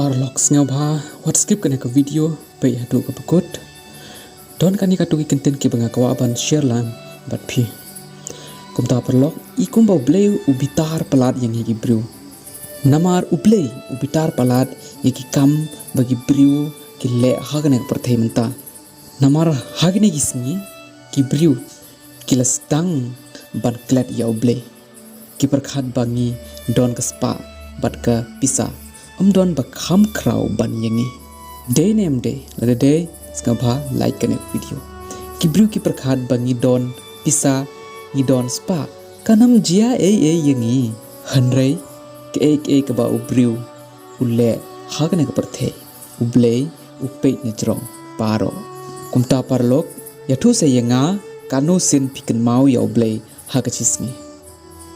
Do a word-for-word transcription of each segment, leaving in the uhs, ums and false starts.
Paralok sngewbha wat skip kane ka video peit haduh kaba kut. Don kane katto ki kyntien kiba nga kwah ban share lang bad phi. Kumta paralok, i kumba U Blei u bitar palat ïa ngi ki briew. Namar U Blei u bitar palat ïa ki kam ba ki briew ki leh ha kane ka pyrthei mynta. Namar ha kine ki sngi ki briew ki la sdang ban klet ïa U Blei. Ki pyrkhat ba ngi don ka spah bad ka pisa, ym don ba kham khraw ban ïa ngi. Dei ne ym dei? Lada dei, sngewbha like kane ka video. Ki briew ki pyrkhat ba ngi don pisa, ngi don spah, kan ym jia ei ei ïa ngi. Hynrei kaei kaei kaba u briew u leh ha kane ka pyrthei, U Blei u peit na jrong baroh. Kumta paralok, ïathuh sa ïa nga, katno sien phi kynmaw ïa U Blei ha ka shisngi.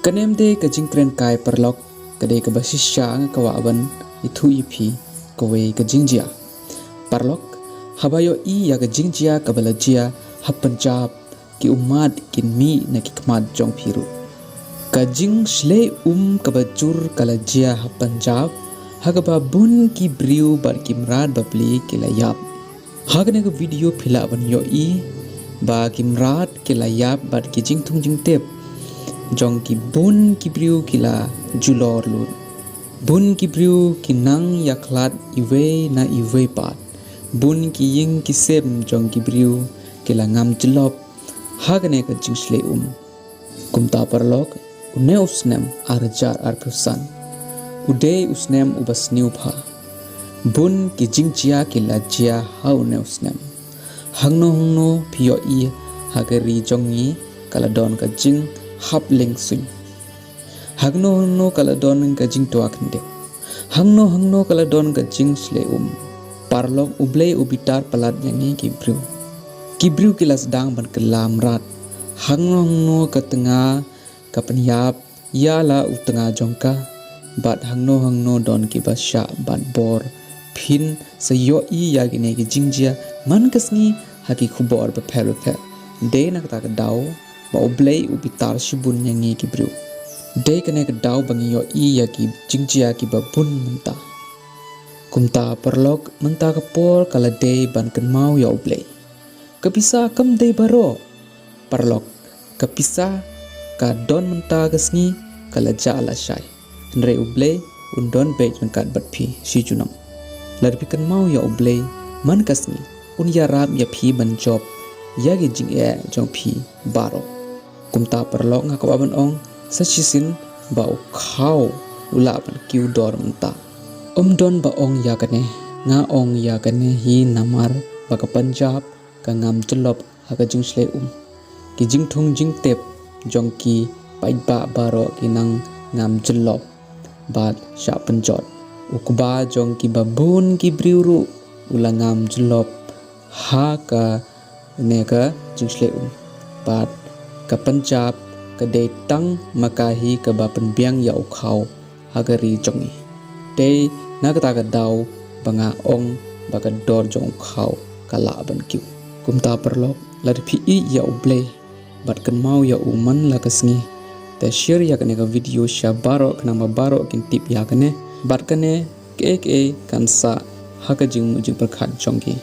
Kane ym dei ka jingkren kai paralok, ka dei kaba shisha nga kwah ban ïathuh ïa phi kawei ka jingjia. Paralok, haba ïohi ïa ka jingjia kaba la jia ha Punjab, ki ummat kin mih na ki khmat jong phi ruh. Ka jingshlei um kaba jur ka la jia ha Punjab, ha kaba bun ki briew bad ki mrad bapli ki la ïap. Ha kane ka video phi lah ban ïohi ba ki mrad ki la ïap bad ki jingthung jingtip jong ki bun ki briew ki la julor lut. Bun ki briew ki nang ïakhlad iwei na iwei pat. Bun ki ïing ki sem jong ki briew ki la ngam jyllop ha kane ka jingshlei um. Kumta paralok, une u snem ar hajar arphew san u dei u snem uba sniew bha. Bun ki jingjia ki la jia ha une u snem. Hangno hangno phi ïohi ha ka ri jong ngi ka la don ka jinghap lieng suiñ. Hangno hangno ka la don ka jingtwa khyndew. Hangno hangno ka la don ka jingshlei um. Paralok, U Blei u bitar palat ïa ngi ki briew. Ki briew ki la sdang ban kylla mrad. Hangno hangno ka tnga ka pynïap ïa la u tnga jong ka. Bad hangno hangno don kiba shah ban bor. Phin sa ïohi ïa kine ki jingjia man ka sngi ha ki khubor bapher bapher. Dei na kata ka daw ba U Blei u bitar shibun ïa ngi ki briew. Dei kane ka daw ba ngi ïohi ïa ki jingjia kiba bun mynta. Kumta paralok, mynta ka por ka la dei ban kynmaw ïa U Blei. Ka pisa kam dei baroh. Paralok, ka pisa ka don mynta ka sngi, ka la jah lashai. Hynrei U Blei un don beit ryngkat bad phi shi junom. Lada phi kynmaw ïa U Blei man ka sngi, un ïarap ïa phi ban jop ïa ki jingeh jong phi baroh. Kumta paralok, nga kwah ban ong sa shisien ba u khaw u lah ban kiew dor mynta. Ym don ba ong ïa kane, nga ong ïa kane hi namar ba ka Punjab ka ngam jyllop ha ka jingshlei um. Ki jingthung jingtip jong ki paidbah baroh ki nang ngam jyllop bad shah pynjot. U kba jong kiba bun ki briew ruh u la ngam jyllop ha kane ka jingshlei um. Bad ka Punjab ka dei tang ma ka hi kaba pynbiang ïa u khaw ha ka ri jong ngi. Dei na kata ka daw ba nga ong ba ka dor jong u khaw ka lah ban kiew. Kumta paralok, lada phi ïeit ïa U Blei bad kynmaw ïa u man la ka sngi, te share ïa kane ka video sha baroh khnang ba baroh kin tip ïa kane. Bad kane kaei kaei kan sah ha ka jingmut jingpyrkhat jong ki.